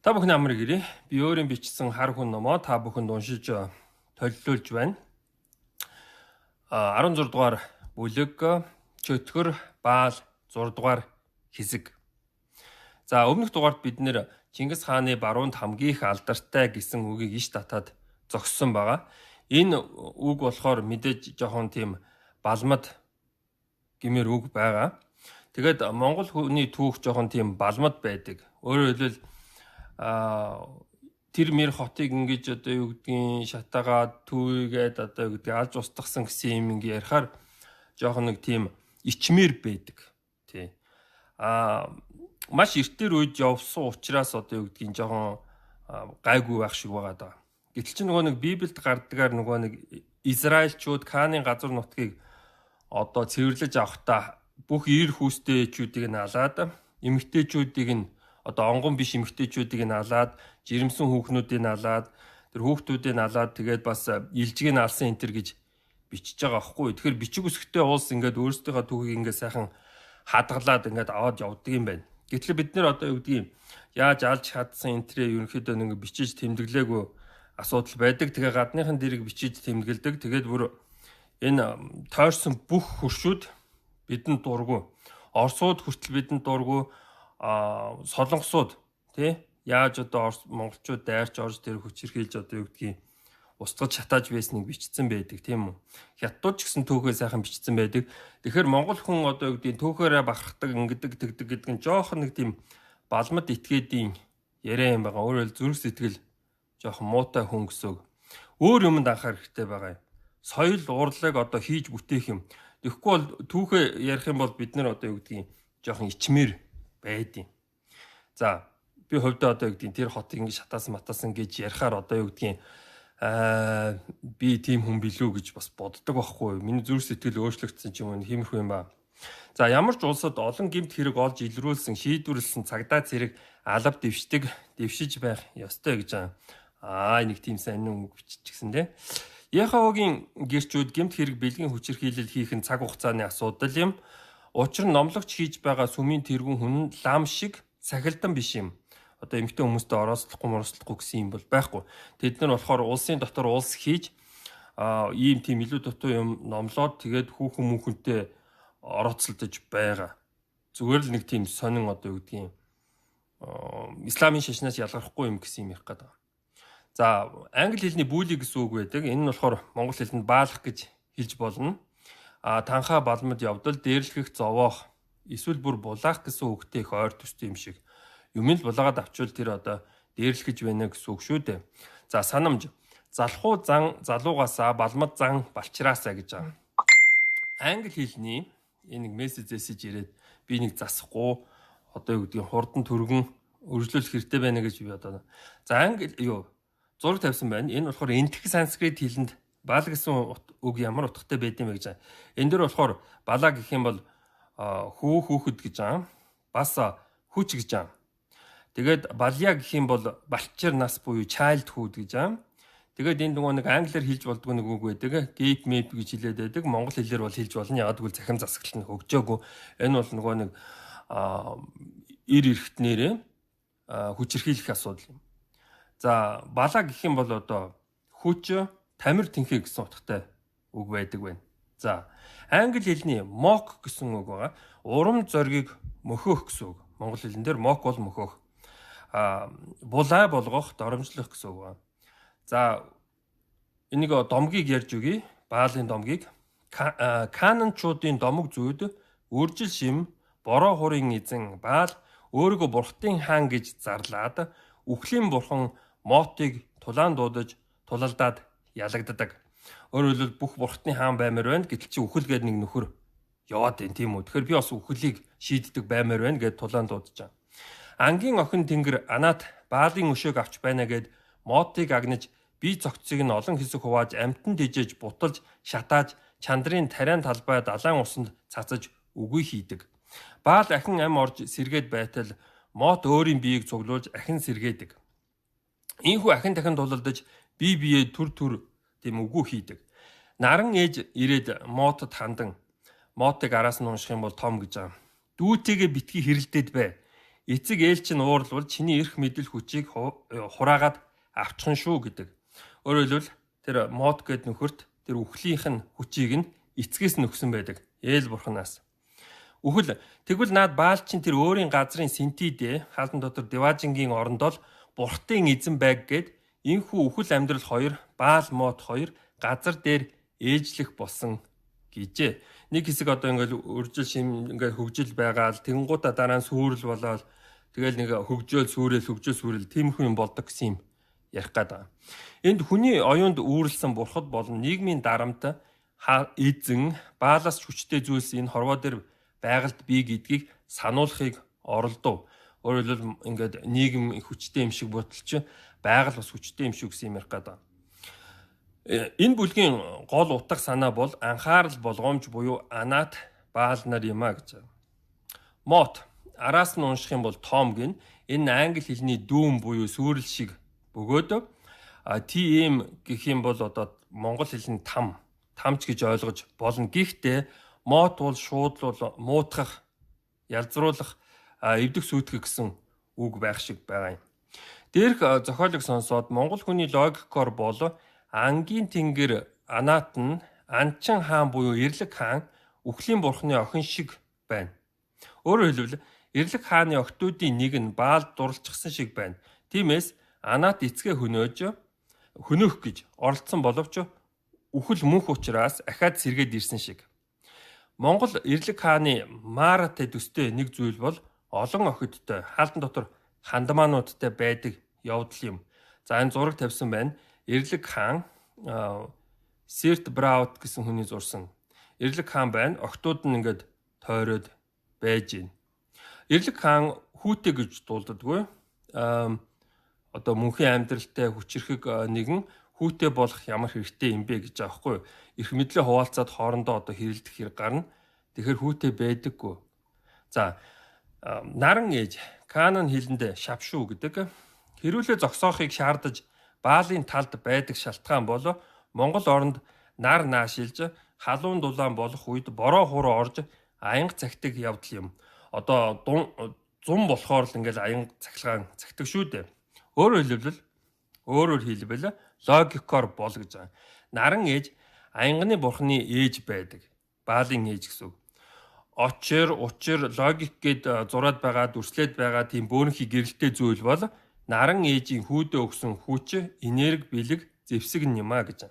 Та бүхний амрыг ирье. Би өөрийн бичсэн хар хүн номоо та бүхэнд уншиж толилуулж байна. 16 дугаар бүлэг, чөтгөр Баал 6 дугаар хэсэг. За, өмнөх дугаард бид нэр Чингис хааны баруунд хамгийн их алдартай гэсэн үгийг иш татаад зогссон байгаа. Энэ үг болохоор мэдээж жоохон тийм балмад гэмээр үг байгаа. Тэгээд Монгол хүний түүх жоохон тийм балмад байдаг. Өөрөөр хэлбэл, тэр мэр хотыг ингэж одоо юу гэдгийг шатаагаад түүгээд одоо юу гэдгийг алж устгасан гэсэн юм ингэ ярихаар жоохон нэг тийм ичмэр байдаг. Тий. Маш эртээр үед явсан учраас одоо юу гэдгийг жоохон гайгүй байх шиг байгаа даа. Гэтэл чи нөгөө нэг Библиэд гардгаар нөгөө нэг Израильчууд Канын газар нутгийг одоо цэвэрлэж авахдаа бүх ир хүүстэйчүүдийг нь алаад, эмэгтэйчүүдийг нь, одоо онгон биш эмэгтэйчүүдийг нь алаад, жирэмсэн хүүхнүүдийг нь алаад, тэр хүүхдүүдийг нь алаад, тэгээд бас илжгийг нь алсан энэ төр гэж бичиж байгаа байхгүй. Тэгэхээр бичиг үсгтэй улс ингээд өөрсдийнхөө түүхийг ингээд сайхан хадгалаад ингээд аваад явдаг юм байна. Гэтэл бид нэр одоо юу гэдгийг яаж алж чадсан энэ төрөө ерөнхийдөө нэг бичиж тэмдэглээгүй асуудал байдаг. Тэгээ гадныхан дэрэг бичиж тэмдэглэдэг. Тэгээд бүр энэ тойрсон бүх хөршүүд бидэнд дургу. Оросууд хүртэл бидэнд дургу, солонгосууд тий, яаж одоо монголчууд дайрч орж тэр хүчирхийлж одоо юу гэдгийг устгаж шатааж байсныг бичсэн байдаг, тийм үү. Хятадууд ч гэсэн түүхээ сайхан бичсэн байдаг. Тэгэхээр монгол хүн одоо юу гэдгийг түүхээрээ бахархдаг, ингэдэг, тэгдэг гэдэг нь жоохон нэг тийм балмад этгээдийн яриа юм байгаа. Өөрөөр зүрх сэтгэл жоохон муутай хүн гэсэн үг. Өөр юмд анхаарах хэрэгтэй байгаа юм. Соёл урлаг одоо хийж бүтээх юм. Тэгэхгүй бол түүхээ ярих юм бол бид нар одоо юу гэдгийг жоохон ичмэр байдیں۔ За, би хувьдаа одоо юу гэдгийг тэр хотыг ингэ шатаасан матаасан гэж ярихаар одоо юу гэдгийг би тийм хүн билүү гэж бас боддог байхгүй. Миний зүрх сэтгэл өөрчлөгдсөн ч юм уу, хиймэрхүү юм ба. За, ямар ч улсад олон гэмт хэрэг олж илрүүлсэн, шийдвэрлсэн цагдаа цэрэг алав дэвшдэг, дэвшиж байх ёстой гэж байгаа. Нэг тийм сайн үг биччихсэн, тий. Яхавогийн гэрчүүд гэмт хэрэг бэлгийн хүчирхийлэл хийх нь цаг хугацааны асуудал юм. Учир нь номлогч хийж байгаа сүмийн тэргүүн хүн нь лам шиг сахилдан биш юм. Одоо эмэгтэй хүмүүстэй орооцлохгүй морооцлохгүй гэсэн юм бол байхгүй. Тэд нар болохоор улсын дотор улс хийж ийм тийм илүү дутуу юм номлоод, тэгээд хүүхэн хүүхэнтэй орооцолдож байгаа. Зүгээр л нэг тийм сонин одоо юу гэдгийг исламын шашнаас ялгархгүй юм гэсэн юм ярих гэдэг. За, англи хэлний bully гэсэн үг байдаг. Энэ нь болохоор монгол хэлэнд баалах гэж хэлж болно. Танхаа балмад явдал, дээрлэхэх, зовоох, эсвэл бүр булаах гэсэн үгтэй их ойр төстэй юм шиг. Юм л булаагаад авчвал тэр одоо дээрлэхэж байна гэсэн үг шүү дээ. За, санамж. Залхуу зан залуугаасаа, балмад зан балчраасаа гэж байгаа. Англи хэлний энэ нэг мессеж эсэж ирээд би нэг засахгүй одоо юу гэдгийг хурдан түргэн өргөжлүүлэх хэрэгтэй байна гэж би одоо. За, англи юу зураг тавьсан байна. Энэ болохоор энэтхэг санскрит хэлэнд бал гэсэн үг ямар утгатай байд юм бэ гэж. Энэ дээр болохоор балаа гэх юм бол хүү, хүүхэд гэж байгаа. Бас хүч гэж байгаа. Тэгээд балья гэх юм бол балчир нас буюу childhood гэж байгаа. Тэгээд энэ нөгөө нэг англиар хэлж болдгоо нэг үг байдаг. Gap map гэж хэлээд байдаг. Монгол хэлээр бол хэлж болно. Ягаад гэвэл цахим засаглал нь хөгжөөгүй. Энэ бол нөгөө нэг эр эрхтнэрээ хүчирхийлэх асуудал юм. За, балаа гэх юм бол одоо хүч, тамир тэнхээ гэсэн утгатай үг байдаг байна. За, англи хэлний mock гэсэн үг байгаа. Урам зоригийг мөхөөх гэсэн үг. Монгол хэлэн дээр mock бол мөхөөх. Булай болгох, доромжлох гэсэн үг байна. За, энийг домгийг ярьж өгье. Баалын домгийг. Кананчуудын домог зүйд үржил шим, бороо хурын эзэн Баал өөрийгөө бурхтын хаан гэж зарлаад үхлийн бурхан Мотыг тулаан дуудаж тулалдаад ялагддаг. Өөрөөр хэлбэл, бүх бурхтны хаан баймаар байна. Гэтэл чи үхэл гээд нэг нөхөр яваад байна, тийм үү. Тэгэхээр би бас үхлийг шийддэг баймаар байна гэд тулаан дуудаж байгаа. Ангийн охин тэнгэр Анат Баалын өшөөг авч байна гэд Мотыг агнаж, бие цогцыг нь олон хэсэг хувааж, амьтан тэжээж, буталж, шатааж, чандрын тариан талбай далайн усанд цацаж үгүй хийдэг. Баал ахин ам орж сэргээд байтал Мот өөрийн биеийг цуглуулж ахин сэргээдэг. Ийхүү ахин дахин тулалдаж, бие биеэ түр түр тийм үгүй хийдэг. Наран ээж ирээд Мотод хандан, Мотыг араас нь унших юм бол том гэж байгаа. Дүүтэйгээ битгий хэрэлдээд бай. Эцэг ээл чинь уурлавал чиний эрх мэдэл хүчийг хураагаад авчихна шүү гэдэг. Өөрөөр хэлбэл тэр Мот гэд нөхөрт тэр үхлийнх нь хүчийг нь эцгээс нь өгсөн байдаг. Ээл бурханаас. Үхэл тэгвэл наад Баал чинь тэр өөрийн газрын Синтидэ хаалт дотор Деважингийн орондоо л бурхтын эзэн байг гэд энхүү үхэл амьдрал хоёр Баал Мот хоёр газар дээр ээжлэх болсон гэжээ. Нэг хэсэг одоо ингээл үржил шим ингээл хөгжил байгаа л тэгэнгуутаа дараа нь сүрэл болоод тэгэл нэг хөгжөөл сүрэл хөгжөөл сүрэл тиймэрхүү юм болдог гэсэн юм ярих гээд байгаа. Энд хүний оюунд үүрлсэн бурхад болон нийгмийн дарамт эзэн Баалаас ч хүчтэй зүйлс энэ хорвоо дээр байгальд бий гэдгийг сануулахыг оролдов. Өөрөөр хэлбэл ингээд нийгэм хүчтэй юм шиг бодол чи байгаль бас хүчтэй юм шиг гэсэн юм ярих гээд байгаа. Энэ бүлгийн гол утга санаа бол анхаарал болгоомж буюу Анат Баал нар юм а гэж. Мот араас нь унших юм бол том гин энэ англи хэлний doom буюу сүрэл шиг бөгөөд TM гэх юм бол одоо монгол хэлний там тамч гэж ойлгож болно. Гэхдээ мот бол шууд бол муутгах, ялзруулах, эвдэх сүйтгэх гэсэн үг байх шиг байгаа юм. Дээрх зохиолыг сонсоод монгол хүний логикоор бол Ангийн тэнгэр Анат нь Анчин хаан буюу Эрлэг хаан үхлийн бурхны охин шиг байна. Өөрөөр хэлбэл Эрлэг хааны охтуудын нэг нь Баал дурлцсан шиг байна. Тиймээс Анат эцгээ хөнөөж хөнөөх гэж оролдсон боловч үхэл мөнх учраас ахаад сэргээд ирсэн шиг. Монгол Эрлэг хааны Маратай төстэй нэг зүйл бол олон охидтой хаалтан дотор хандмаануудтай байдаг явдал юм. За энэ зураг тавьсан байна. Эрлэг хаан Сэрт Браут гэсэн хүний зурсан. Эрлэг хаан байна. Охтууд нь ингээд тойроод байж гин. Эрлэг хаан хүүтэй гэж дуулдадаггүй. Одоо мөнхийн амьдралтай хүчирхэг нэгэн хүүтэй болох ямар хэрэгтэй юм бэ гэж байгаа байхгүй юу? Эрх мэдлээ хуваалцаад хоорондоо одоо хэрэлдэх хэрэг гарна. Тэгэхээр хүүтэй байдаггүй. За наран ээж Канан хэлэндээ шавшүү гэдэг хэрүүлээ зогсоохыг шаардаж Баалын талд байдаг шалтгаан бол Монгол оронд нар наашилж халуун дулаан болох үед бороо хуруу орж аянга цагтаг явдал юм. Одоо зун болохоор л ингээл аянга цахилгаан цагтаг шүү дээ. Өөрөөр хэлбэл логикоор бол гэж байгаа. Наран ээж аянганы бурхны ээж байдаг. Баалын ээж гэсэн үг. Очир, учир, логик гэд зураад байгаа, дүрслээд байгаа тийм бөөрөнхий гэрэлтэй зүйл бол наран ээжийн хүүдээ өгсөн хүч, энерги, бэлэг, зэвсэг нь юм а гэж.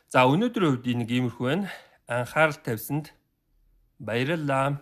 За өнөөдрийн хувьд нэг иймэрхүү байна. Анхаарал тавьсанд баярлалаа.